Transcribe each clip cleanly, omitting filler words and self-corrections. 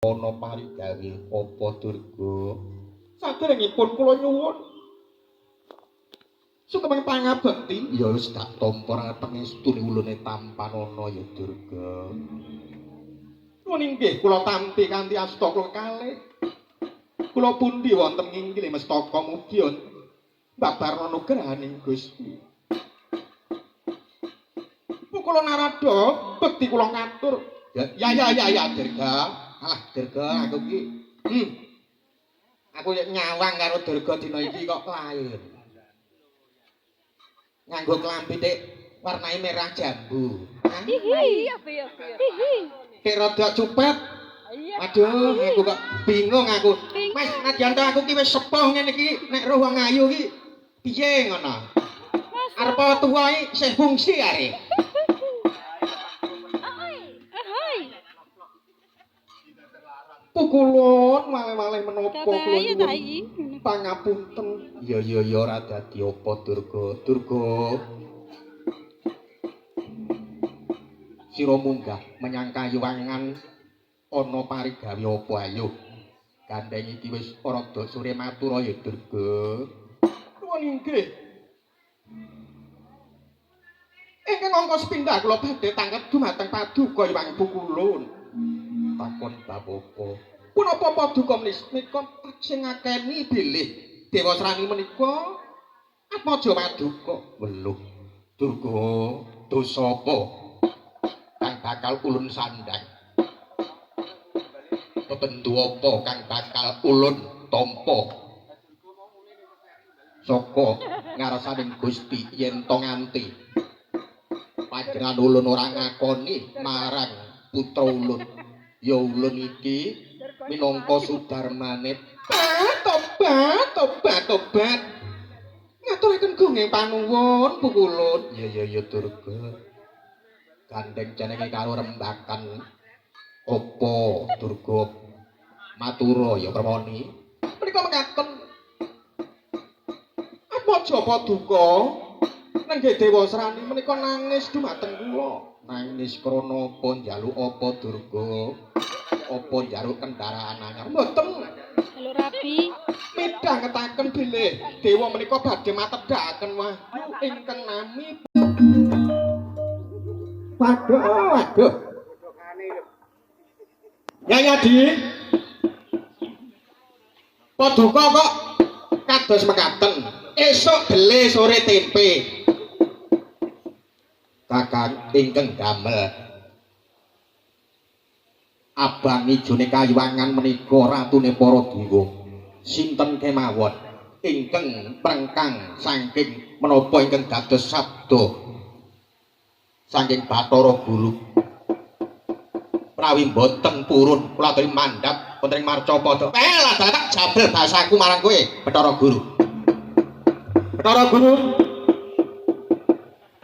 Ana parigawe apa Durga? Saderengipun kula nyuwun sukemeng pangabekti. Ya wis tak tampa pangestune ulune tampanana ya Durga. Nuwun inggih kula tampi kanthi asta kula kalih. Kula pundi wonten inggih mestaka mugi babar anugrahaning Gusti. Kula narada bekti kula ngatur. Ya ya ya ya Durga. Alah Durga aku iki. Aku nyawang karo Durga dina iki kok lain. Nganggo klambi tik warnane merah jambu. Iya, iya, iya. Tik rada cupet. Aduh, aku kok bingung aku. Mas, nadyan aku ki wis sepuh ngene iki, nek roh wong ayu ki piye ngono? Arep tuwa iki isih fungsi are. Pukulun malih-malih menapa kula nyuwun pangapunten. Ya ya ya ora dadi apa Durga. Durga. Sira munggah menyang kayuwangan ana parigawe apa ayo. Gandeng iki wis rada sore matur ya Durga. Nuwun inggih. Ingkang angka sepindah kula badhe tanglet dumateng paduka Hyang Pukulun. Takon bab apa? Punapa paduka menika sing ngakeni bilih Dewasrani menika Atmaja Paduka. Weluh Durga dosa apa kang bakal ulun sandhang? Tetentu apa kang bakal ulun tampa saka ngarsaning Gusti yen to nganti panjenengan ulun ora ngakoni marang putra ulun. Ya ulun iki minangka sudarmane tobat tobat tobat ngaturaken gunging panuwun Pukulun. Ya ya ya Durga. Gandeng jenenge karo rembakan apa Durga matura ya Permoni. Menika mekaten. Atmaja paduka nenggih Dewasrani menika nangis dumateng kula. Nangis krana apa njaluk apa Durga? Apa njaluk kendaraan anyar? Mboten. Njaluk rabi. Midhangetaken bilih dewa menika badhe matedhakaken wahyu ingkang nami. Waduh, waduh. Ya ya Di. Paduka kok kados mekaten. Esuk dele sore tempe. Kakang ingkang damel abang ijone kayuwangan menika ratune para dewa. Sinten kemawon ingkang prengkang saking menapa ingkang dados sabda saking Bathara Guru. Prawi mboten purun kula aturi mandhap wonten ing marcapada. Lah tak jabel basaku marang kowe Bathara Guru. Bathara Guru,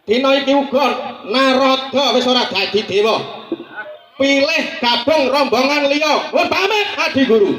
dina iki uga Narada wis ora dadi dewa. Pilih gabung rombongan liya. Pun pamit Adi Guru.